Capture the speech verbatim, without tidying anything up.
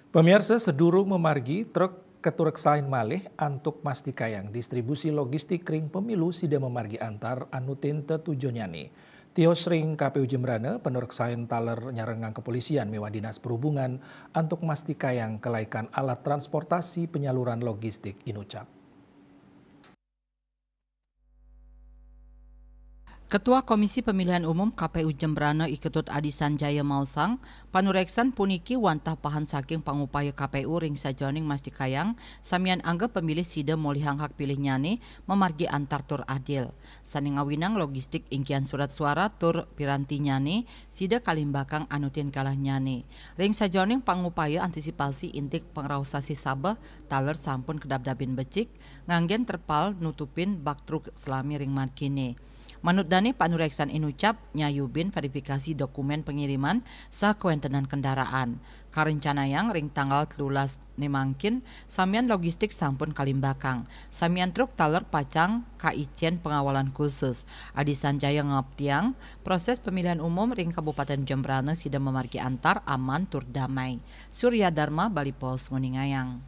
Pamiarsa, sedurung mamargi truk katureksain malih antuk mastikayang distribusi logistik ring pemilu sida mamargi antar anu tinta tujunnyane. Tios ring K P U Jembrana, panureksain taler nyarengang kepolisian miwah Dinas Perhubungan antuk mastikayang kelaikan alat transportasi penyaluran logistik inucap. Ketua Komisi Pemilihan Umum K P U Jembrana I Ketut Adi Sanjaya maosang, panureksan puniki wantah pahan saking pangupaya K P U ring sajeroning mastikayang samian angga pemilih sida molihang hak pilihnyane mamargi antar tur adil, sane ngawinang logistik inggihan surat suara tur pirantinyane sida kalimbakang anutin galahnyane. Ring sajeroning pangupaya antisipasi indik pangraosasih sabeh taler sampun kadabdabin becik, nganggen terpal nutupin bak truk salami ring margine. Manut dane panureksan inucap nyayubin verifikasi dokumen pengiriman saha kawentenan kendaraan. Karencanayang ring tanggal telulas ne mangkin, samian logistik sampun kalimbakang. Samian truk taler pacang kaicen pengawalan khusus. Adi Sanjaya ngaptiang, proses pemilihan umum ring Kabupaten Jembrana sida mamargi antar aman tur damai. Surya Dharma, Bali Post, nguningayang.